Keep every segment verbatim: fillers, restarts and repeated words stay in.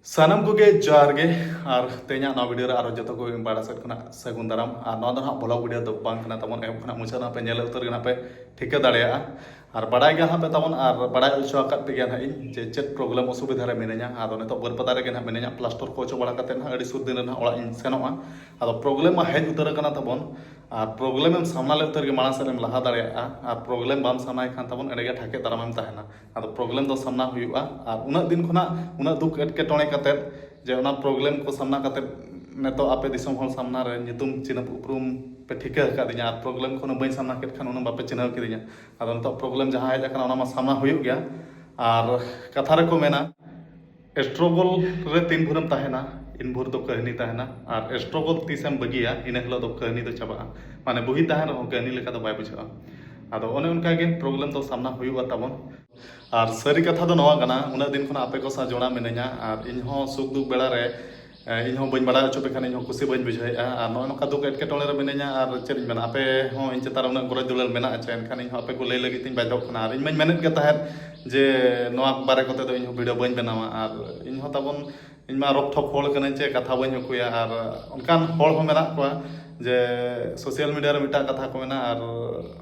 ᱥᱟᱱᱟᱢ ᱠᱚᱜᱮ ᱡᱚᱦᱟᱨ ᱜᱮ᱾ ᱟᱨ ᱛᱮᱦᱮᱧᱟᱜ ᱱᱚᱣᱟ ᱵᱷᱤᱰᱤᱭᱳ ᱨᱮ ᱟᱨᱚ ᱡᱚᱛᱚ ᱠᱚᱜᱮ ᱤᱧ ᱯᱟᱦᱴᱟ ᱥᱮᱫ ᱠᱷᱚᱱᱟᱜ ᱥᱟᱹᱜᱩᱱ ᱫᱟᱨᱟᱢ᱾ ᱟᱨ ᱱᱚᱣᱟ ᱫᱚ ᱱᱟᱦᱟᱜ ᱵᱷᱞᱚᱜ ᱵᱷᱤᱰᱤᱭᱳ ᱫᱚ ᱵᱟᱝ ᱠᱟᱱᱟ ᱛᱟᱵᱚᱱ, ᱮᱦᱚᱵ ᱠᱷᱚᱱᱟᱜ ᱢᱩᱪᱟᱹᱫ ᱱᱟᱦᱟᱜ ᱯᱮ ᱧᱮᱞ ᱩᱛᱟᱹᱨ ᱜᱮ ᱱᱟᱦᱟᱜ ᱯᱮ ᱴᱷᱤᱠᱟᱹ ᱫᱟᱲᱮᱭᱟᱜᱼᱟ᱾ ᱟᱨ ᱵᱟᱲᱟᱭ ᱜᱮ ᱱᱟᱦᱟᱜ ᱯᱮ ᱛᱟᱵᱚᱱ, ᱟᱨ ᱵᱟᱲᱟᱭ ᱦᱚᱪᱚ ᱟᱠᱟᱫ ᱯᱮ ᱜᱮᱭᱟ ᱱᱟᱦᱟᱜ ᱤᱧ ᱡᱮ ᱪᱮᱫ ᱯᱨᱚᱵᱞᱮᱢ ᱚᱥᱩᱵᱤᱫᱷᱟ ᱨᱮ ᱢᱤᱱᱟᱹᱧᱟ᱾ ᱟᱫᱚ ᱱᱤᱛᱚᱜ ᱵᱟᱹᱨᱯᱟᱫᱟ ᱨᱮᱜᱮ ᱱᱟᱦᱟᱜ ᱢᱤᱱᱟᱹᱧᱟ, ᱯᱞᱟᱥᱴᱚᱨ ᱠᱚ ᱚᱪᱚᱜ ᱵᱟᱲᱟ ᱠᱟᱛᱮ ᱱᱟᱦᱟᱜ ᱟᱹᱰᱤ ᱥᱩᱨ ᱫᱤᱱ ᱨᱮ ᱱᱟᱦᱟᱜ ᱚᱲᱟᱜ ᱤᱧ ᱥᱮᱱᱚᱜᱼᱟ᱾ ᱟᱫᱚ ᱯᱨᱚᱵᱞᱮᱢ ᱢᱟ ᱦᱮᱡ ᱩᱛᱟᱹᱨ ᱟᱠᱟᱱᱟ ᱛᱟᱵᱚᱱ, ᱟᱨ ᱯᱨᱚᱵᱞᱮᱢ ᱮᱢ ᱥᱟᱢᱱᱟ ᱞᱮ ᱩᱛᱟᱹᱨ ᱜᱮ ᱢᱟᱲᱟᱝ ᱥᱮᱫ ᱮᱢ ᱞᱟᱦᱟ ᱫᱟᱲᱮᱭᱟᱜᱼᱟ᱾ ᱟᱨ ᱯᱨᱚᱵᱞᱮᱢ ᱵᱟᱢ ᱥᱟᱢᱱᱟᱭ ᱠᱷᱟᱱ ᱛᱟᱵᱚᱱ ᱮᱸᱰᱮ ᱜᱮ ᱴᱷᱟᱠᱮ ᱫᱟᱨᱟᱢᱮᱢ ᱛᱟᱦᱮᱱᱟ᱾ ᱟᱫᱚ ᱯᱨᱚᱵᱞᱮᱢ ᱫᱚ ᱥᱟᱢᱱᱟ ᱦᱩᱭᱩᱜᱼᱟ᱾ ᱟᱨ ᱩᱱᱟᱹᱜ ᱫᱤᱱ ᱠᱷᱚᱱᱟᱜ ᱩᱱᱟᱹᱜ ᱫᱩᱠ ᱮᱴᱠᱮᱴᱚᱬᱮ ᱠᱟᱛᱮᱫ ᱡᱮ ᱚᱱᱟ ᱯᱨᱚᱵᱞᱮᱢ ᱠᱚ ᱥᱟᱢᱱᱟ ᱠᱟᱛᱮᱫ ᱱᱤᱛᱚᱜ ᱟᱯᱮ ᱫᱤᱥᱚᱢ ᱦᱚᱲ ᱥᱟᱢᱱᱟ ᱨᱮ ᱧᱩᱛᱩᱢ ᱪᱤᱱᱦᱟᱹᱯ ᱩᱯᱨᱩᱢ ᱯᱮ ᱴᱷᱤᱠᱟᱹ ᱟᱠᱟᱫᱤᱧᱟ, ᱟᱨ ᱯᱨᱚᱵᱞᱮᱢ ᱠᱚ ᱩᱱᱟᱹᱜ ᱵᱟᱹᱧ ᱥᱟᱢᱱᱟ ᱠᱮᱫ ᱠᱷᱟᱱ ᱩᱱᱟᱹᱜ ᱵᱟᱯᱮ ᱪᱤᱱᱦᱟᱹᱣ ᱠᱤᱫᱤᱧᱟ᱾ ᱟᱫᱚ ᱱᱤᱛᱚᱜ ᱯᱨᱚᱵᱞᱮᱢ ᱡᱟᱦᱟᱸ ᱦᱮᱡ ᱟᱠᱟᱱᱟ ᱚᱱᱟ ᱢᱟ ᱥᱟᱢᱱᱟ ᱦᱩᱭᱩᱜ ᱜᱮᱭᱟ᱾ ᱟᱨ ᱠᱟᱛᱷᱟ ᱨᱮᱠᱚ ᱢᱮᱱᱟ, ᱥᱴᱨᱚᱜᱚᱞ ᱨᱮ ᱛᱤᱱ ᱵᱷᱳᱨᱮᱢ ᱛᱟᱦᱮᱱᱟ, ᱤᱱ ᱵᱷᱳᱨ ᱫᱚ ᱠᱟᱹᱦᱱᱤ ᱛᱟᱦᱮᱱᱟ᱾ ᱟᱨ ᱥᱴᱨᱚᱜᱚᱞ ᱛᱤᱥᱮᱢ ᱵᱟᱹᱜᱤᱭᱟ, ᱤᱱᱟᱹ ᱦᱤᱞᱳᱜ ᱫᱚ ᱠᱟᱹᱦᱱᱤ ᱫᱚ ᱪᱟᱵᱟᱜᱼᱟ᱾ ᱢᱟᱱᱮ ᱵᱩᱦᱤ ᱛᱟᱦᱮᱱ ᱨᱮᱦᱚᱸ ᱠᱟᱹᱦᱱᱤ ᱞᱮᱠᱟ ᱫᱚ ᱵᱟᱭ ᱵᱩᱡᱷᱟᱹᱜᱼᱟ᱾ ᱟᱫᱚ ᱚᱱᱮ ᱚᱱᱠᱟ ᱜᱮ ᱯᱨᱚᱵᱞᱮᱢ ᱫᱚ ᱥᱟᱢᱱᱟ ᱦᱩᱭᱩᱜᱼᱟ ᱛᱟᱵᱚᱱ᱾ ᱟᱨ ᱥᱟᱹᱨᱤ ᱠᱟᱛᱷᱟ ᱫᱚ ᱱᱚᱣᱟ ᱠᱟᱱᱟ, ᱩᱱᱟᱹᱜ ᱫᱤᱱ ᱠᱷᱚᱱᱟᱜ ᱟᱯᱮ ᱠᱚ ᱥᱟᱶ ᱡᱚᱲᱟᱣ ᱢᱤᱱᱟᱹᱧᱟ᱾ ᱟᱨ ᱤᱧ ᱦᱚᱸ ᱥᱩᱠ ᱫᱩᱠ ᱵᱮᱲᱟ ᱨᱮ, ᱮ, ᱤᱧ ᱦᱚᱸ ᱵᱟᱹᱧ ᱵᱟᱲᱟᱭ ᱦᱚᱪᱚ ᱯᱮ ᱠᱷᱟᱱ ᱤᱧ ᱦᱚᱸ ᱠᱩᱥᱤ ᱵᱟᱹᱧ ᱵᱩᱡᱷᱟᱹᱣᱮᱫᱼᱟ᱾ ᱟᱨ ᱱᱚᱜᱼᱚᱭ ᱱᱚᱝᱠᱟ ᱫᱩᱠ ᱮᱴᱠᱮᱴᱚᱬᱮ ᱨᱮ ᱢᱤᱱᱟᱹᱧᱟ᱾ ᱟᱨ ᱪᱮᱫ ᱤᱧ ᱢᱮᱱᱟ, ᱟᱯᱮ ᱦᱚᱸ ᱤᱧ ᱪᱮᱛᱟᱱ ᱨᱮ ᱩᱱᱟᱹᱜ ᱜᱚᱨᱚᱡᱽ ᱫᱩᱞᱟᱹᱲ ᱢᱮᱱᱟᱜᱼᱟ ᱪᱮ, ᱮᱱᱠᱷᱟᱱ ᱤᱧ ᱦᱚᱸ ᱟᱯᱮ ᱠᱚ ᱞᱟᱹᱭ ᱞᱟᱹᱜᱤᱫ ᱛᱤᱧ ᱵᱟᱫᱽᱫᱷᱚᱜ ᱠᱟᱱᱟ᱾ ᱟᱨ ᱤᱧ ᱢᱟᱧ ᱢᱮᱱᱮᱫ ᱜᱮ ᱛᱟᱦᱮᱸᱫ ᱡᱮ ᱱᱚᱣᱟ ᱵᱟᱨᱮ ᱠᱚᱛᱮ ᱫᱚ ᱤᱧ ᱦᱚᱸ ᱵᱷᱤᱰᱤᱭᱳ ᱵᱟᱹᱧ ᱵᱮᱱᱟᱣᱟ᱾ ᱟᱨ ᱤᱧ ᱦᱚᱸ ᱛᱟᱵᱚᱱ, ᱤᱧ ᱢᱟ ᱨᱚᱠ ᱴᱷᱚᱠ ᱦᱚᱲ ᱠᱟᱹᱱᱟᱹᱧ ᱪᱮ, ᱠᱟᱛᱷᱟ ᱵᱟᱹᱧ ᱩᱠᱩᱭᱟ᱾ ᱟᱨ ᱚᱱᱠᱟᱱ ᱦᱚᱲ ᱦᱚᱸ ᱢᱮᱱᱟᱜ ᱠᱚᱣᱟ ᱡᱮ ᱥᱳᱥᱟᱞ ᱢᱤᱰᱤᱭᱟ ᱨᱮ ᱢᱤᱫᱴᱟᱝ ᱠᱟᱛᱷᱟ ᱠᱚ ᱢᱮᱱᱟ ᱟᱨ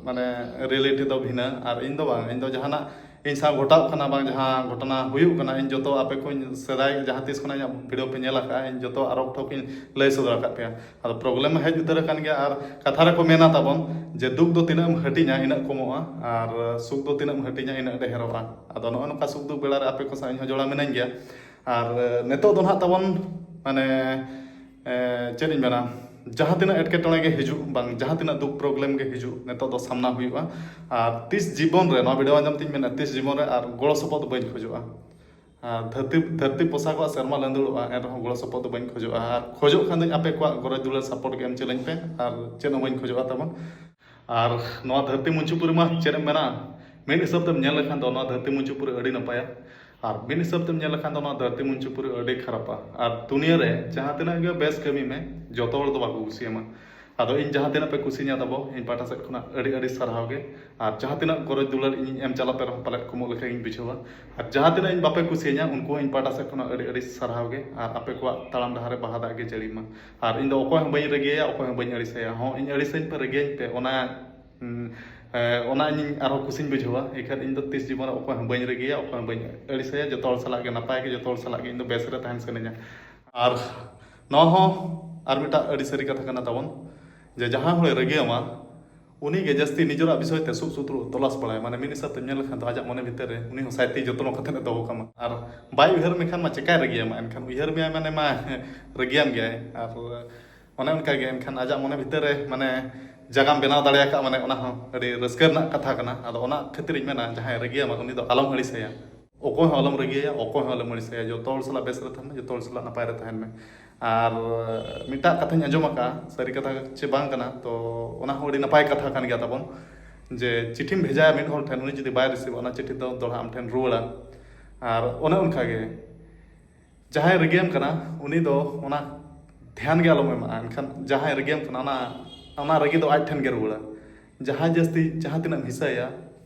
ᱢᱟᱱᱮ ᱨᱤᱭᱮᱞᱤᱴᱤ ᱫᱚ ᱵᱷᱤᱱᱟᱹ᱾ ᱟᱨ ᱤᱧ ᱫᱚ ᱵᱟᱝ, ᱤᱧ ᱫᱚ ᱡᱟᱦᱟᱱᱟᱜ ᱤᱧ ᱥᱟᱶ ᱜᱷᱚᱴᱟᱜ ᱠᱟᱱᱟ ᱵᱟᱝ ᱡᱟᱦᱟᱸ ᱜᱷᱚᱴᱚᱱᱟ ᱦᱩᱭᱩᱜ ᱠᱟᱱᱟ, ᱤᱧ ᱡᱚᱛᱚ ᱟᱯᱮ ᱠᱚᱧ ᱥᱮᱫᱟᱭ ᱡᱟᱦᱟᱸ ᱛᱤᱥ ᱠᱷᱚᱱᱟᱜ ᱤᱧᱟᱹᱜ ᱵᱷᱤᱰᱤᱭᱳ ᱯᱮ ᱧᱮᱞ ᱟᱠᱟᱫᱼᱟ, ᱤᱧ ᱡᱚᱛᱚ ᱟᱨᱚᱠ ᱴᱷᱚᱠ ᱤᱧ ᱞᱟᱹᱭ ᱥᱚᱫᱚᱨ ᱟᱠᱟᱫ ᱯᱮᱭᱟ᱾ ᱟᱫᱚ ᱯᱨᱚᱵᱞᱮᱢ ᱦᱮᱡ ᱩᱛᱟᱹᱨ ᱟᱠᱟᱱ ᱜᱮᱭᱟ᱾ ᱟᱨ ᱠᱟᱛᱷᱟ ᱨᱮᱠᱚ ᱢᱮᱱᱟ ᱛᱟᱵᱚᱱ ᱡᱮ ᱫᱩᱠ ᱫᱚ ᱛᱤᱱᱟᱹᱜ ᱮᱢ ᱦᱟᱹᱴᱤᱧᱟ ᱤᱱᱟᱹᱜ ᱠᱚᱢᱚᱜᱼᱟ, ᱟᱨ ᱥᱩᱠ ᱫᱚ ᱛᱤᱱᱟᱹᱜ ᱮᱢ ᱦᱟᱹᱴᱤᱧᱟ ᱤᱱᱟᱹᱜ ᱰᱷᱮᱨᱚᱜᱼᱟ᱾ ᱟᱫᱚ ᱱᱚᱜᱼᱚᱭ ᱱᱚᱝᱠᱟ ᱥᱩᱠ ᱫᱩᱠ ᱵᱮᱲᱟ ᱨᱮ ᱟᱯᱮ ᱠᱚ ᱥᱟᱶ ᱤᱧ ᱦᱚᱸ ᱡᱚᱲᱟᱣ ᱢᱤᱱᱟᱹᱧ ᱜᱮᱭᱟ᱾ ᱟᱨ ᱱᱤᱛᱚᱜ ᱫᱚ ᱱᱟᱦᱟᱜ ᱛᱟᱵᱚᱱ ᱢᱟᱱᱮ, ᱮ, ᱪᱮᱫ ᱤᱧ ᱢᱮᱱᱟ, ᱡᱟᱦᱟᱸ ᱛᱤᱱᱟᱹᱜ ᱮᱴᱠᱮᱴᱚᱬᱮ ᱜᱮ ᱦᱤᱡᱩᱜ ᱵᱟᱝ ᱡᱟᱦᱟᱸ ᱛᱤᱱᱟᱹᱜ ᱫᱩᱠ ᱯᱨᱚᱵᱞᱮᱢ ᱜᱮ ᱦᱤᱡᱩᱜ, ᱱᱤᱛᱚᱜ ᱫᱚ ᱥᱟᱢᱱᱟ ᱦᱩᱭᱩᱜᱼᱟ᱾ ᱟᱨ ᱛᱤᱥ ᱡᱤᱵᱚᱱ ᱨᱮ, ᱱᱚᱣᱟ ᱵᱷᱤᱰᱤᱭᱳ ᱟᱸᱡᱚᱢ ᱛᱤᱧ ᱢᱮᱱᱟ, ᱛᱤᱥ ᱡᱤᱵᱚᱱ ᱨᱮ ᱟᱨ ᱜᱚᱲᱚ ᱥᱚᱯᱚᱦᱚᱫ ᱵᱟᱹᱧ ᱠᱷᱚᱡᱚᱜᱼᱟ᱾ ᱟᱨ ᱫᱷᱟᱹᱨᱛᱤ, ᱫᱷᱟᱹᱨᱛᱤ ᱯᱚᱥᱟᱜᱚᱜᱼᱟ, ᱥᱮᱨᱢᱟ ᱞᱟᱹᱸᱫᱩᱲᱚᱜᱼᱟ, ᱮᱱ ᱨᱮᱦᱚᱸ ᱜᱚᱲᱚ ᱥᱚᱯᱚᱦᱚᱫ ᱫᱚ ᱵᱟᱹᱧ ᱠᱷᱚᱡᱚᱜᱼᱟ᱾ ᱟᱨ ᱠᱷᱚᱡᱚᱜ ᱠᱷᱟᱱ ᱫᱚᱧ ᱟᱯᱮ ᱠᱚᱣᱟᱜ ᱜᱚᱨᱚᱡᱽ ᱫᱩᱞᱟᱹᱲ ᱥᱟᱯᱳᱨᱴ ᱜᱮ ᱮᱢ ᱦᱚᱪᱚ ᱞᱟᱹᱧ ᱯᱮ, ᱟᱨ ᱪᱮᱫ ᱦᱚᱸ ᱵᱟᱹᱧ ᱠᱷᱚᱡᱚᱜᱼᱟ ᱛᱟᱵᱚᱱ᱾ ᱟᱨ ᱱᱚᱣᱟ ᱫᱷᱟᱹᱨᱛᱤ ᱢᱩᱪᱩ ᱯᱩᱨᱤ ᱢᱟ ᱪᱮᱫ ᱮᱢ ᱢᱮᱱᱟ, ᱢᱤᱫ ᱦᱤᱥᱟᱹᱵ ᱛᱮᱢ ᱧᱮᱞ ᱞᱮᱠᱷᱟᱱ ᱫᱚ ᱱᱚᱣᱟ ᱫᱷᱟᱹᱨᱛᱤ ᱢᱩᱪᱩ ᱯᱩᱨᱤ ᱟᱹᱰᱤ ᱱᱟᱯᱟᱭᱟ, ᱟᱨ ᱢᱤᱫ ᱦᱤᱥᱟᱹᱵ ᱛᱮᱢ ᱧᱮᱞ ᱞᱮᱠᱷᱟᱱ ᱫᱚ ᱱᱚᱣᱟ ᱫᱷᱟᱹᱨᱛᱤ ᱢᱩᱪᱩ ᱯᱩᱨᱤ ᱟᱹᱰᱤ ᱠᱷᱟᱨᱟᱯᱟ᱾ ᱟᱨ ᱫᱩᱱᱤᱭᱟᱹ ᱨᱮ ᱡᱟᱦᱟᱸ ᱛᱤᱱᱟᱹᱜ ᱜᱮ ᱵᱮᱥ ᱠᱟᱹᱢᱤ ᱢᱮ, ᱡᱚᱛᱚ ᱦᱚᱲ ᱫᱚ ᱵᱟᱠᱚ ᱠᱩᱥᱤᱭᱟᱢᱟ᱾ ᱟᱫᱚ ᱤᱧ ᱡᱟᱦᱟᱸ ᱛᱤᱱᱟᱹᱜ ᱯᱮ ᱠᱩᱥᱤᱧᱟ ᱛᱟᱵᱚ, ᱤᱧ ᱯᱟᱦᱴᱟ ᱥᱮᱫ ᱠᱷᱚᱱᱟᱜ ᱟᱹᱰᱤ ᱟᱹᱰᱤ ᱥᱟᱨᱦᱟᱣ ᱜᱮ᱾ ᱟᱨ ᱡᱟᱦᱟᱸ ᱛᱤᱱᱟᱹᱜ ᱜᱚᱨᱚᱡᱽ ᱫᱩᱞᱟᱹᱲ ᱤᱧᱤᱧ ᱮᱢ ᱪᱟᱞᱟᱜ ᱯᱮ ᱨᱮᱦᱚᱸ ᱯᱟᱞᱮᱫ ᱠᱚᱢᱚᱜ ᱞᱮᱠᱟ ᱜᱤᱧ ᱵᱩᱡᱷᱟᱹᱣᱟ᱾ ᱟᱨ ᱡᱟᱦᱟᱸ ᱛᱤᱱᱟᱹᱜ ᱤᱧ ᱵᱟᱯᱮ ᱠᱩᱥᱤᱭᱟᱹᱧᱟ, ᱩᱱᱠᱩ ᱦᱚᱸ ᱤᱧ ᱯᱟᱦᱴᱟ ᱥᱮᱫ ᱠᱷᱚᱱᱟᱜ ᱟᱹᱰᱤ ᱟᱹᱰᱤ ᱥᱟᱨᱦᱟᱣ ᱜᱮ᱾ ᱟᱨ ᱟᱯᱮ ᱠᱚᱣᱟᱜ ᱛᱟᱲᱟᱢ ᱰᱟᱦᱟᱨ ᱨᱮ ᱵᱟᱦᱟ ᱫᱟᱜ ᱜᱮ ᱡᱟᱹᱲᱤ ᱢᱟ᱾ ᱟᱨ ᱤᱧ ᱫᱚ ᱚᱠᱚᱭ ᱦᱚᱸ ᱵᱟᱹᱧ ᱨᱟᱹᱜᱤᱭᱟᱭᱟ, ᱚᱠᱚᱭ ᱦᱚᱸ ᱵᱟᱹᱧ ᱟᱹᱲᱤᱥᱟᱭᱟ᱾ ᱦᱚᱸ, ᱤᱧ ᱟᱹᱲᱤᱥᱟᱹᱧ ᱯᱮ, ᱨᱟᱹᱜᱤᱭᱟᱹᱧ ᱯᱮ, ᱚᱱᱟ ᱦᱩᱸ, ᱮ, ᱚᱱᱟ ᱤᱧ ᱟᱨᱦᱚᱸ ᱠᱩᱥᱤᱧ ᱵᱩᱡᱷᱟᱹᱣᱟ᱾ ᱮᱱᱠᱷᱟᱱ ᱤᱧ ᱫᱚ ᱛᱤᱥ ᱡᱤᱵᱚᱱ ᱨᱮ ᱚᱠᱚᱭ ᱦᱚᱸ ᱵᱟᱹᱧ ᱨᱟᱹᱜᱤᱭᱟ, ᱚᱠᱚᱭ ᱦᱚᱸ ᱵᱟᱹᱧ ᱟᱹᱲᱤᱥᱟᱭᱟ᱾ ᱡᱚᱛᱚ ᱦᱚᱲ ᱥᱟᱞᱟᱜ ᱜᱮ ᱱᱟᱯᱟᱭ ᱜᱮ, ᱡᱚᱛᱚ ᱦᱚᱲ ᱥᱟᱞᱟᱜ ᱜᱮ ᱤᱧ ᱫᱚ ᱵᱮᱥ ᱨᱮ ᱛᱟᱦᱮᱱ ᱥᱟᱱᱟᱧᱟ᱾ ᱟᱨ ᱱᱚᱣᱟ ᱦᱚᱸ ᱟᱨ ᱢᱤᱫᱴᱟᱜ ᱟᱹᱰᱤ ᱥᱟᱹᱨᱤ ᱠᱟᱛᱷᱟ ᱠᱟᱱᱟ ᱛᱟᱵᱚᱱ, ᱡᱮ ᱡᱟᱦᱟᱸᱭ ᱦᱚᱲᱮ ᱨᱟᱹᱜᱤᱭᱟᱢᱟ, ᱩᱱᱤ ᱜᱮ ᱡᱟᱹᱥᱛᱤ ᱱᱤᱡᱮᱨᱟᱜ ᱵᱤᱥᱚᱭ ᱛᱮ ᱥᱩᱫ ᱥᱩᱛᱨᱩ ᱛᱚᱞᱟᱥ ᱵᱟᱲᱟᱭᱟ᱾ ᱢᱟᱱᱮ, ᱢᱤᱫ ᱦᱤᱥᱟᱹᱵ ᱛᱮ ᱧᱮᱞ ᱞᱮᱠᱷᱟᱱ ᱫᱚ ᱟᱡᱟᱜ ᱢᱚᱱᱮ ᱵᱷᱤᱛᱤᱨ ᱨᱮ ᱩᱱᱤ ᱦᱚᱸ ᱥᱟᱭᱛᱤ ᱡᱚᱛᱱᱚ ᱠᱟᱛᱮ ᱮ ᱫᱚᱦᱚ ᱠᱟᱢᱟ᱾ ᱟᱨ ᱵᱟᱭ ᱩᱭᱦᱟᱹᱨ ᱢᱮᱠᱷᱟᱱ ᱢᱟ ᱪᱮᱠᱟᱭ ᱨᱟᱹᱜᱤᱭᱟᱢᱟ? ᱮᱱᱠᱷᱟᱱ ᱩᱭᱦᱟᱹᱨ ᱢᱮᱭᱟᱭ, ᱢᱟᱱᱮ ᱢᱟ ᱨᱟᱹᱜᱤᱭᱟᱢ ᱜᱮᱭᱟᱭ᱾ ᱟᱨ ᱚᱱᱮ ᱚᱱᱠᱟ ᱜᱮ, ᱮᱱᱠᱷᱟᱱ ᱟᱡᱟᱜ ᱢᱚᱱᱮ ᱵᱷᱤᱛᱤᱨ ᱨᱮ, ᱢᱟᱱᱮ, ᱡᱟᱜᱟᱢ ᱵᱮᱱᱟᱣ ᱫᱟᱲᱮ ᱟᱠᱟᱫ, ᱢᱟᱱᱮ, ᱚᱱᱟ ᱦᱚᱸ ᱟᱹᱰᱤ ᱨᱟᱹᱥᱠᱟᱹ ᱨᱮᱱᱟᱜ ᱠᱟᱛᱷᱟ ᱠᱟᱱᱟ᱾ ᱟᱫᱚ ᱚᱱᱟ ᱠᱷᱟᱹᱛᱤᱨ ᱤᱧ ᱢᱮᱱᱟ, ᱡᱟᱦᱟᱸᱭ ᱨᱟᱹᱜᱤᱭᱟᱢᱟ, ᱩᱱᱤ ᱫᱚ ᱟᱞᱚᱢ ᱟᱹᱲᱤᱥᱟᱭᱟ᱾ ᱚᱠᱚᱭ ᱦᱚᱸ ᱟᱞᱚᱢ ᱨᱟᱹᱜᱤᱭᱟᱭᱟ, ᱚᱠᱚᱭ ᱦᱚᱸ ᱟᱞᱚᱢ ᱟᱹᱲᱤᱥᱟᱭᱟ᱾ ᱡᱚᱛᱚ ᱦᱚᱲ ᱥᱟᱞᱟᱜ ᱵᱮᱥ ᱨᱮ ᱛᱟᱦᱮᱱ ᱢᱮ, ᱡᱚᱛᱚ ᱦᱚᱲ ᱥᱟᱞᱟᱜ ᱱᱟᱯᱟᱭ ᱨᱮ ᱛᱟᱦᱮᱱ ᱢᱮ᱾ ᱟᱨ ᱢᱤᱫᱴᱟᱜ ᱠᱟᱛᱷᱟᱧ ᱟᱸᱡᱚᱢ ᱟᱠᱟᱫᱼᱟ, ᱥᱟᱹᱨᱤ ᱠᱟᱛᱷᱟ ᱪᱮ ᱵᱟᱝ ᱠᱟᱱᱟ, ᱛᱚ ᱚᱱᱟ ᱦᱚᱸ ᱟᱹᱰᱤ ᱱᱟᱯᱟᱭ ᱠᱟᱛᱷᱟ ᱠᱟᱱ ᱜᱮᱭᱟ ᱛᱟᱵᱚᱱ, ᱡᱮ ᱪᱤᱴᱷᱤᱢ ᱵᱷᱮᱡᱟᱭᱟ ᱢᱤᱫ ᱦᱚᱲ ᱴᱷᱮᱱ, ᱩᱱᱤ ᱡᱩᱫᱤ ᱵᱟᱭ ᱨᱤᱥᱤᱵᱷᱟ, ᱚᱱᱟ ᱪᱤᱴᱷᱤ ᱫᱚ ᱫᱚᱲᱦᱟ ᱟᱢ ᱴᱷᱮᱱ ᱨᱩᱣᱟᱹᱲᱟ᱾ ᱟᱨ ᱚᱱᱮ ᱚᱱᱠᱟ ᱜᱮ, ᱡᱟᱦᱟᱸᱭ ᱨᱟᱹᱜᱤᱭᱟᱢ ᱠᱟᱱᱟ, ᱩᱱᱤ ᱫᱚ ᱚᱱᱟ ᱫᱷᱮᱭᱟᱱ ᱜᱮ ᱟᱞᱚᱢ ᱮᱢᱟᱜᱼᱟ᱾ ᱮᱱᱠᱷᱟᱱ ᱡᱟᱦᱟᱸᱭ ᱨᱟᱹᱜᱤᱭᱟᱢ ᱠᱟᱱᱟ, ᱚᱱᱟ, ᱚᱱᱟ ᱨᱟᱹᱜᱤ ᱫᱚ ᱟᱡ ᱴᱷᱮᱱ ᱜᱮ ᱨᱩᱣᱟᱹᱲᱟ᱾ ᱡᱟᱦᱟᱸᱭ ᱡᱟᱹᱥᱛᱤ, ᱡᱟᱦᱟᱸ ᱛᱤᱱᱟᱹᱜ ᱮᱢ ᱦᱤᱥᱟᱹᱭᱟ,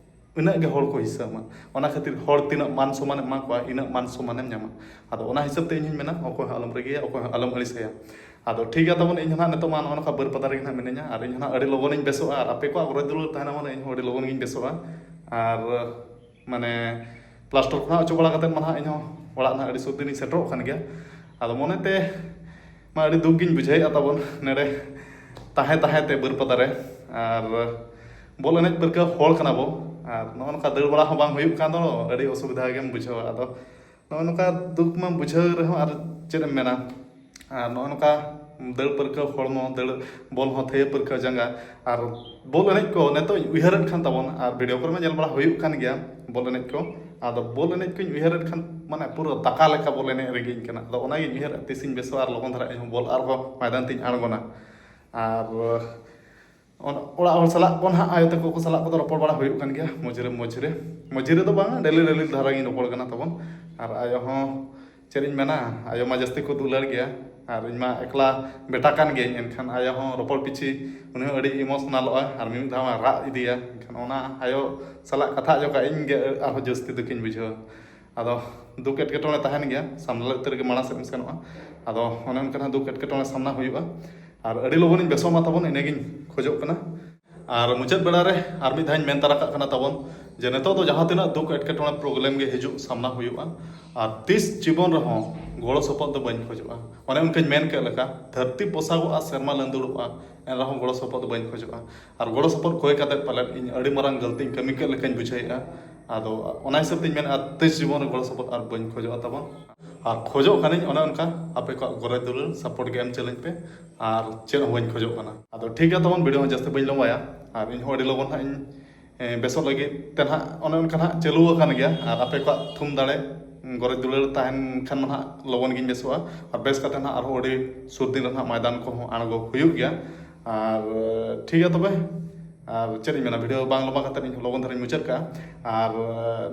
ᱩᱱᱟᱹᱜ ᱜᱮ ᱦᱚᱲ ᱠᱚ ᱦᱤᱥᱟᱹᱣ ᱢᱟ᱾ ᱚᱱᱟ ᱠᱷᱟᱹᱛᱤᱨ ᱦᱚᱲ ᱛᱤᱱᱟᱹᱜ ᱢᱟᱱ ᱥᱚᱢᱟᱱᱮᱢ ᱮᱢᱟ ᱠᱚᱣᱟ, ᱤᱱᱟᱹᱜ ᱢᱟᱱ ᱥᱚᱢᱟᱱᱮᱢ ᱧᱟᱢᱟ᱾ ᱟᱫᱚ ᱚᱱᱟ ᱦᱤᱥᱟᱹᱵ ᱛᱮ ᱤᱧ ᱦᱚᱧ ᱢᱮᱱᱟ, ᱚᱠᱚᱭ ᱦᱚᱸ ᱟᱞᱚᱢ ᱨᱟᱹᱜᱤᱭᱟ, ᱚᱠᱚᱭ ᱦᱚᱸ ᱟᱞᱚᱢ ᱟᱹᱲᱤᱥᱟᱭᱟ᱾ ᱟᱫᱚ ᱴᱷᱤᱠ ᱜᱮᱭᱟ ᱛᱟᱵᱚᱱ, ᱤᱧ ᱦᱚᱸ ᱱᱟᱦᱟᱜ ᱱᱤᱛᱚᱜ ᱢᱟ ᱱᱚᱜᱼᱚ ᱱᱚᱝᱠᱟ ᱵᱟᱹᱨᱯᱟᱫᱟ ᱨᱮᱜᱮ ᱱᱟᱦᱟᱜ ᱢᱤᱱᱟᱹᱧᱟ, ᱟᱨ ᱤᱧ ᱦᱚᱸ ᱱᱟᱦᱟᱜ ᱟᱹᱰᱤ ᱞᱚᱜᱚᱱᱤᱧ ᱵᱮᱥᱚᱜᱼᱟ, ᱟᱨ ᱟᱯᱮ ᱠᱚᱣᱟᱜ ᱜᱚᱨᱚᱡᱽ ᱫᱩᱞᱟᱹᱲ ᱛᱟᱦᱮᱱᱟ, ᱢᱟᱱᱮ ᱤᱧ ᱦᱚᱸ ᱟᱹᱰᱤ ᱞᱚᱜᱚᱱ ᱜᱤᱧ ᱵᱮᱥᱚᱜᱼᱟ᱾ ᱟᱨ ᱢᱟᱱᱮ, ᱯᱞᱟᱥᱴᱟᱨ ᱠᱷᱚᱱᱟᱜ ᱚᱪᱚᱜ ᱵᱟᱲᱟ ᱠᱟᱛᱮᱫ ᱢᱟ ᱱᱟᱦᱟᱜ ᱤᱧ ᱦᱚᱸ ᱚᱲᱟᱜ ᱱᱟᱦᱟᱜ ᱟᱹᱰᱤ ᱥᱩᱨ ᱫᱤᱱᱤᱧ ᱥᱮᱴᱮᱨᱚᱜ ᱠᱟᱱ ᱜᱮᱭᱟ᱾ ᱟᱫᱚ ᱢᱚᱱᱮᱛᱮ ᱢᱟ ᱟᱹᱰᱤ ᱫᱩᱠ ᱜᱤᱧ ᱵᱩᱡᱷᱟᱹᱣᱮᱫᱼᱟ ᱛᱟᱵᱚᱱ, ᱱᱚᱰᱮ ᱛᱟᱦᱮᱸ ᱛᱟᱦᱮᱸ ᱛᱮ ᱵᱟᱹᱨᱯᱟᱫᱟ ᱨᱮ᱾ ᱟᱨ ᱵᱚᱞ ᱮᱱᱮᱡ ᱯᱟᱹᱨᱠᱟᱹᱣ ᱦᱚᱲ ᱠᱟᱱᱟ ᱵᱚ, ᱟᱨ ᱱᱚᱜᱼᱚ ᱱᱚᱝᱠᱟ ᱫᱟᱹᱲ ᱵᱟᱲᱟ ᱦᱚᱸ ᱵᱟᱝ ᱦᱩᱭᱩᱜ ᱠᱟᱱ ᱫᱚ, ᱟᱹᱰᱤ ᱚᱥᱩᱵᱤᱫᱷᱟ ᱜᱮᱢ ᱵᱩᱡᱷᱟᱹᱣᱟ᱾ ᱟᱫᱚ ᱱᱚᱜᱼᱚ ᱱᱚᱝᱠᱟ ᱫᱩᱠ ᱢᱟ ᱵᱩᱡᱷᱟᱹᱣ ᱨᱮᱦᱚᱸ, ᱟᱨ ᱪᱮᱫ ᱮᱢ ᱢᱮᱱᱟ? ᱟᱨ ᱱᱚᱜᱼᱚ ᱱᱚᱝᱠᱟ ᱫᱟᱹᱲ ᱯᱟᱹᱨᱠᱟᱹᱣ ᱦᱚᱲᱢᱚ, ᱫᱟᱹᱲ, ᱵᱚᱞ ᱦᱚᱸ ᱛᱷᱟᱹᱭᱟᱹ ᱯᱟᱹᱨᱠᱟᱹᱣ ᱡᱟᱸᱜᱟ, ᱟᱨ ᱵᱚᱞ ᱮᱱᱮᱡ ᱠᱚ ᱱᱤᱛᱚᱜ ᱤᱧ ᱩᱭᱦᱟᱹᱨᱮᱫ ᱠᱷᱟᱱ ᱛᱟᱵᱚᱱ, ᱟᱨ ᱵᱷᱤᱰᱤᱭᱳ ᱠᱚᱨᱮ ᱢᱟ ᱧᱮᱞ ᱵᱟᱲᱟ ᱦᱩᱭᱩᱜ ᱠᱟᱱ ᱜᱮᱭᱟ ᱵᱚᱞ ᱮᱱᱮᱡ ᱠᱚ᱾ ᱟᱫᱚ ᱵᱚᱞ ᱮᱱᱮᱡ ᱠᱚᱧ ᱩᱭᱦᱟᱹᱨᱮᱫ ᱠᱷᱟᱱ, ᱢᱟᱱᱮ, ᱯᱩᱨᱟᱹ ᱫᱟᱠᱟ ᱞᱮᱠᱟ ᱵᱚᱞ ᱮᱱᱮᱡ ᱨᱮᱜᱮᱧ ᱠᱟᱱᱟ᱾ ᱟᱫᱚ ᱚᱱᱟᱜᱤᱧ ᱩᱭᱦᱟᱹᱨᱮᱫᱼᱟ, ᱛᱤᱥᱤᱧ ᱵᱮᱥᱚᱜᱼᱟ ᱟᱨ ᱞᱚᱜᱚᱱ ᱫᱷᱟᱨᱟ ᱤᱧ ᱦᱚᱸ ᱵᱚᱞ ᱟᱨᱦᱚᱸ ᱢᱚᱭᱫᱟᱱ ᱛᱤᱧ ᱟᱬᱜᱚᱱᱟ᱾ ᱟᱨ ᱚᱱ-, ᱚᱲᱟᱜ ᱦᱚᱲ ᱥᱟᱞᱟᱜ ᱠᱚ ᱱᱟᱦᱟᱜ, ᱟᱭᱳ ᱛᱟᱠᱚ ᱠᱚ ᱥᱟᱞᱟᱜ ᱠᱚᱫᱚ ᱨᱚᱯᱚᱲ ᱵᱟᱲᱟ ᱦᱩᱭᱩᱜ ᱠᱟᱱ ᱜᱮᱭᱟ ᱢᱚᱡᱽᱨᱮ ᱢᱚᱡᱽᱨᱮ᱾ ᱢᱚᱡᱽᱨᱮ ᱫᱚ ᱵᱟᱝᱟ, ᱰᱮᱞᱤ ᱰᱮᱞᱤ ᱫᱷᱟᱨᱟ ᱜᱤᱧ ᱨᱚᱯᱚᱲ ᱠᱟᱱᱟ ᱛᱟᱵᱚᱱ᱾ ᱟᱨ ᱟᱭᱳ ᱦᱚᱸ, ᱪᱮᱫ ᱤᱧ ᱢᱮᱱᱟ, ᱟᱭᱳ ᱢᱟ ᱡᱟᱹᱥᱛᱤ ᱠᱚ ᱫᱩᱞᱟᱹᱲ ᱜᱮᱭᱟ᱾ ᱟᱨ ᱤᱧ ᱢᱟ ᱮᱠᱞᱟ ᱵᱮᱴᱟ ᱠᱟᱱ ᱜᱤᱭᱟᱹᱧ, ᱮᱱᱠᱷᱟᱱ ᱟᱭᱳ ᱦᱚᱸ ᱨᱚᱯᱚᱲ ᱯᱤᱪᱷᱤ ᱩᱱᱤ ᱦᱚᱸ ᱟᱹᱰᱤ emotionalᱚᱜᱼᱟ ᱟᱨ ᱢᱤᱢᱤᱫ ᱫᱷᱟᱣ ᱢᱟ ᱨᱟᱜ ᱤᱫᱤᱭᱟ᱾ ᱮᱱᱠᱷᱟᱱ ᱚᱱᱟ ᱟᱭᱳ ᱥᱟᱞᱟᱜ ᱠᱟᱛᱷᱟ ᱚᱪᱚ ᱠᱟᱜ ᱤᱧ ᱜᱮ ᱟᱨᱦᱚᱸ ᱡᱟᱹᱥᱛᱤ ᱫᱩᱠᱤᱧ ᱵᱩᱡᱷᱟᱹᱣᱟ᱾ ᱟᱫᱚ ᱫᱩᱠ ᱮᱴᱠᱮᱴᱚᱬᱮ ᱛᱟᱦᱮᱱ ᱜᱮᱭᱟ, ᱥᱟᱢᱱᱟ ᱩᱛᱟᱹᱨ ᱨᱮᱜᱮ ᱢᱟᱲᱟᱝ ᱥᱮᱫ ᱮᱢ ᱥᱮᱱᱚᱜᱼᱟ᱾ ᱟᱫᱚ ᱚᱱᱮ ᱚᱱᱠᱟᱱᱟᱜ ᱫᱩᱠ ᱮᱴᱠᱮᱴᱚᱬᱮ ᱥᱟᱢᱱᱟ ᱦᱩᱭᱩᱜᱼᱟ᱾ ᱟᱨ ᱟᱹᱰᱤ ᱞᱚᱜᱚᱱᱤᱧ ᱵᱮᱥᱚᱜ ᱢᱟ ᱛᱟᱵᱚᱱ, ᱤᱱᱟᱹᱜᱤᱧ ᱠᱷᱚᱡᱚᱜ ᱠᱟᱱᱟ᱾ ᱟᱨ ᱢᱩᱪᱟᱹᱫ ᱵᱮᱲᱟ ᱨᱮ ᱟᱨ ᱢᱤᱫ ᱫᱷᱟᱣ ᱤᱧ ᱢᱮᱱ ᱛᱟᱨᱟ ᱠᱟᱜ ᱠᱟᱱᱟ ᱛᱟᱵᱚᱱ, ᱡᱮ ᱱᱤᱛᱚᱜ ᱫᱚ ᱡᱟᱦᱟᱸ ᱛᱤᱱᱟᱹᱜ ᱫᱩᱠ ᱮᱴᱠᱮᱴᱚᱬᱮ problem ᱜᱮ ᱦᱤᱡᱩᱜ ᱥᱟᱢᱱᱟ ᱦᱩᱭᱩᱜᱼᱟ, ᱟᱨ ᱛᱤᱥ ᱡᱤᱵᱚᱱ ᱨᱮᱦᱚᱸ ᱜᱚᱲᱚ ᱥᱚᱯᱚᱦᱚᱫ ᱫᱚ ᱵᱟᱹᱧ ᱠᱷᱚᱡᱚᱜᱼᱟ᱾ ᱚᱱᱮ ᱚᱱᱠᱟᱧ ᱢᱮᱱ ᱠᱮᱫ ᱞᱮᱠᱟ, ᱫᱷᱟᱹᱨᱛᱤ ᱯᱚᱥᱟᱜᱚᱜᱼᱟ, ᱥᱮᱨᱢᱟ ᱞᱟᱹᱱᱫᱩᱲᱚᱜᱼᱟ, ᱮᱱ ᱨᱮᱦᱚᱸ ᱜᱚᱲᱚ ᱥᱚᱯᱚᱦᱚᱫ ᱫᱚ ᱵᱟᱹᱧ ᱠᱷᱚᱡᱚᱜᱼᱟ᱾ ᱟᱨ ᱜᱚᱲᱚ ᱥᱚᱯᱚᱦᱚᱫ ᱠᱚᱭ ᱠᱟᱛᱮᱫ ᱯᱟᱞᱮᱫ ᱤᱧ ᱟᱹᱰᱤ ᱢᱟᱨᱟᱝ ᱜᱟᱹᱞᱛᱤᱧ ᱠᱟᱹᱢᱤ ᱠᱮᱫ ᱞᱮᱠᱟᱧ ᱵᱩᱡᱷᱟᱹᱣᱮᱫᱼᱟ᱾ ᱟᱫᱚ ᱚᱱᱟ ᱦᱤᱥᱟᱹᱵ ᱛᱤᱧ ᱢᱮᱱᱟ, ᱟᱨ ᱛᱤᱥ ᱡᱤᱵᱚᱱ ᱨᱮ ᱜᱚᱲᱚ ᱥᱚᱯᱚᱦᱚᱫ ᱟᱨ ᱵᱟᱹᱧ ᱠᱷᱚᱡᱚᱜᱼᱟ ᱛᱟᱵᱚᱱ᱾ ᱟᱨ ᱠᱷᱚᱡᱚᱜ ᱠᱟᱹᱱᱟᱹᱧ ᱚᱱᱮ ᱚᱱᱠᱟ ᱟᱯᱮ ᱠᱚᱣᱟᱜ ᱜᱚᱨᱚᱡᱽ ᱫᱩᱞᱟᱹᱲ support ᱜᱮ ᱮᱢ ᱪᱟᱹᱞᱟᱹᱧ ᱯᱮ, ᱟᱨ ᱪᱮᱫ ᱦᱚᱸ ᱵᱟᱹᱧ ᱠᱷᱚᱡᱚᱜ ᱠᱟᱱᱟ᱾ ᱟᱫᱚ ᱴᱷᱤᱠ ᱜᱮᱭᱟ ᱛᱟᱵᱚᱱ, video ᱦᱚᱸ ᱡᱟᱹᱥᱛᱤ ᱵᱟᱹᱧ ᱞᱚᱢᱵᱟᱭᱟ, ᱟᱨ ᱤᱧ ᱦᱚᱸ ᱟᱹᱰᱤ ᱞᱚᱜᱚᱱ ᱦᱟᱸᱜ ᱤᱧ, ᱮ, ᱵᱮᱥᱚᱜ ᱞᱟᱹᱜᱤᱫ ᱛᱮ ᱱᱟᱦᱟᱜ ᱚᱱᱮ ᱚᱱᱠᱟ ᱱᱟᱦᱟᱜ ᱪᱟᱹᱞᱩ ᱟᱠᱟᱱ ᱜᱮᱭᱟ᱾ ᱟᱨ ᱟᱯᱮ ᱠᱚᱣᱟᱜ ᱛᱷᱩᱢ ᱫᱟᱲᱮ, ᱜᱚᱨᱚᱡᱽ ᱫᱩᱞᱟᱹᱲ ᱛᱟᱦᱮᱱ ᱠᱷᱟᱱ ᱢᱟ ᱱᱟᱦᱟᱜ ᱞᱚᱜᱚᱱ ᱜᱤᱧ ᱵᱮᱥᱚᱜᱼᱟ, ᱟᱨ ᱵᱮᱥ ᱠᱟᱛᱮ ᱱᱟᱦᱟᱜ ᱟᱨᱦᱚᱸ ᱟᱹᱰᱤ ᱥᱩᱨ ᱫᱤᱱ ᱨᱮ ᱱᱟᱦᱟᱜ ᱢᱚᱭᱫᱟᱱ ᱠᱚᱦᱚᱸ ᱟᱬᱜᱚ ᱦᱩᱭᱩᱜ ᱜᱮᱭᱟ᱾ ᱟᱨ ᱴᱷᱤᱠ ᱜᱮᱭᱟ ᱛᱚᱵᱮ, ᱟᱨ ᱪᱮᱫ ᱤᱧ ᱢᱮᱱᱟ, video ᱵᱟᱝ ᱞᱚᱢᱵᱟ ᱠᱟᱛᱮ ᱤᱧ ᱞᱚᱜᱚᱱ ᱫᱷᱟᱨᱟᱧ ᱢᱩᱪᱟᱹᱫ ᱠᱟᱜᱼᱟ᱾ ᱟᱨ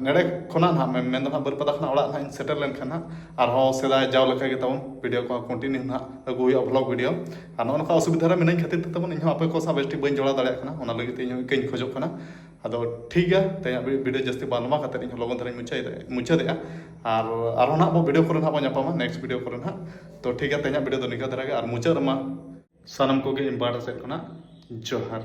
ᱱᱮᱰᱮ ᱠᱷᱚᱱᱟᱜ ᱱᱟᱦᱟᱜ ᱢᱮᱱ, ᱢᱮᱱ ᱫᱚ ᱱᱟᱦᱟᱜ ᱵᱟᱹᱨᱤᱯᱟᱫᱟ ᱠᱷᱚᱱᱟᱜ ᱚᱲᱟᱜ ᱱᱟᱦᱟᱜ ᱤᱧ ᱥᱮᱴᱮᱨ ᱞᱮᱱᱠᱷᱟᱱ ᱱᱟᱦᱟᱜ ᱟᱨᱦᱚᱸ ᱥᱮᱫᱟᱭ ᱡᱟᱣ ᱞᱮᱠᱟ ᱜᱮ ᱛᱟᱵᱚᱱ video ᱠᱚᱦᱚᱸ continue ᱱᱟᱦᱟᱜ ᱟᱹᱜᱩ ᱦᱩᱭᱩᱜᱼᱟ, vlog video᱾ ᱟᱨ ᱱᱚᱜᱼᱚ ᱱᱚᱝᱠᱟ ᱚᱥᱩᱵᱤᱫᱷᱟ ᱨᱮ ᱢᱤᱱᱟᱹᱧ ᱠᱷᱟᱹᱛᱤᱨ ᱛᱮ ᱛᱟᱵᱚᱱ ᱤᱧᱦᱚᱸ ᱟᱯᱮ ᱠᱚ ᱥᱟᱶ ᱵᱮᱥ ᱴᱷᱤᱠ ᱵᱟᱹᱧ ᱡᱚᱲᱟᱣ ᱫᱟᱲᱮᱭᱟᱜ ᱠᱟᱱᱟ, ᱚᱱᱟ ᱞᱟᱹᱜᱤᱫ ᱛᱮ ᱤᱧᱦᱚᱸ ᱤᱠᱟᱹᱧ ᱠᱷᱚᱡᱚᱜ ᱠᱟᱱᱟ᱾ ᱟᱫᱚ ᱴᱷᱤᱠ ᱜᱮᱭᱟ, ᱛᱮᱦᱮᱧᱟᱜ video ᱡᱟᱹᱥᱛᱤ ᱵᱟᱝ ᱞᱚᱢᱵᱟ ᱠᱟᱛᱮ ᱤᱧᱦᱚᱸ ᱞᱚᱜᱚᱱ ᱫᱷᱟᱨᱟᱧ ᱢᱩᱪᱟᱹᱫ, ᱢᱩᱪᱟᱹᱫᱮᱜᱼᱟ᱾ ᱟᱨ ᱟᱨᱦᱚᱸ ᱱᱟᱦᱟᱜ ᱵᱚ video ᱠᱚᱨᱮ ᱱᱟᱦᱟᱜ ᱵᱚ ᱧᱟᱯᱟᱢᱟ, next video ᱠᱚᱨᱮ ᱱᱟᱦᱟᱜ᱾ ᱛᱚ ᱴᱷᱤᱠ ᱜᱮᱭᱟ, ᱛᱮᱦᱮᱧᱟᱜ video ᱫᱚ ᱱᱤᱝᱠᱟᱹ ᱫᱷᱟᱨᱟ ᱜᱮ, ᱟᱨ ᱢᱩᱪᱟᱹᱫ ᱨᱮᱢᱟ ᱥᱟᱱᱟᱢ ᱠᱚᱜᱮ ᱤᱧ ᱯᱟᱦᱴᱟ ᱥᱮᱫ ᱠᱷᱚᱱᱟᱜ ᱡᱚᱦᱟᱨ᱾